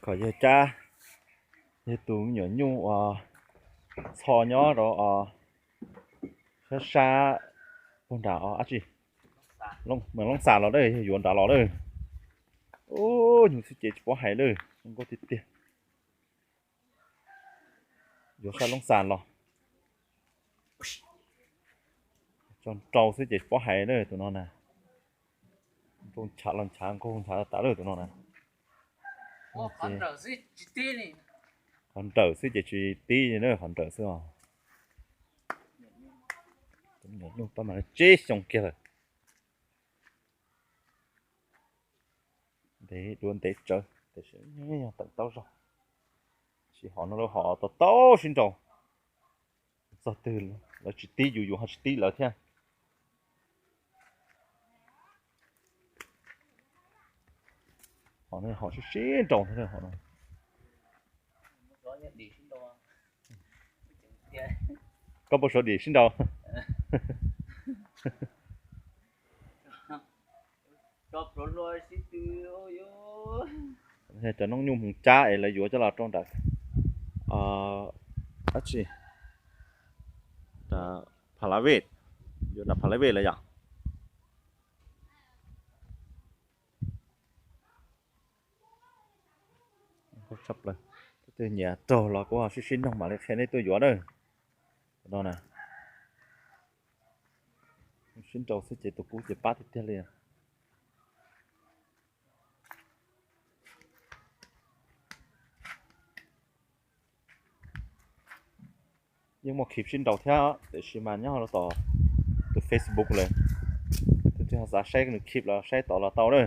Kom yawg cab, yawg tus me nyuam nyuj uas txho nyob rau sab sab puag nram dab tsi, Loob Xas los lawm, yawg yuav nrad los lawm. Ub, nyuj xwb ces tsis paub hais lawm, zoo nkauj tiag tiag. Yuav sab Loob Xas los, tso nrau xwb ces tsis paub hais lawm tus no na. Nrau nchav los nchav, nkaug nchav tas lawm tus no na. Qhov nrawm xwb ces tsis tib na, qhov nrawm xwb os. Tus me nyuam nyuj pab mas tsib xyoo kiag lawm. Ntev duav ntev tsawv tiam sis yog teem taub zog. Tab sis hom no lawv hom tau tau sib nraus, txog twg lawv tsis tib yus, yus ho tsis tib lawv thiab. Hom no hom sib sib nraus thiab hom no. Koj puas suav dim sib nraus? Cov noob nyuj hmoov cab es lawv yuav coj los rau nram dab tsi, Pha La Vej, yuav nram Pha La Vej lawm yom. Tshaj plaws, tus twg nyiam raug los kuv sib sib noog mam li qhia nej tuaj yuav na. No na, sib nraus xwb ces tus kub ces pab tiag tiag li. Yeej muaj clip sib nraus thiab tiam sis mas nyob rau tom tus Facebook lawm. Tus twg ho xav saib nws clip los saib tod los tau na.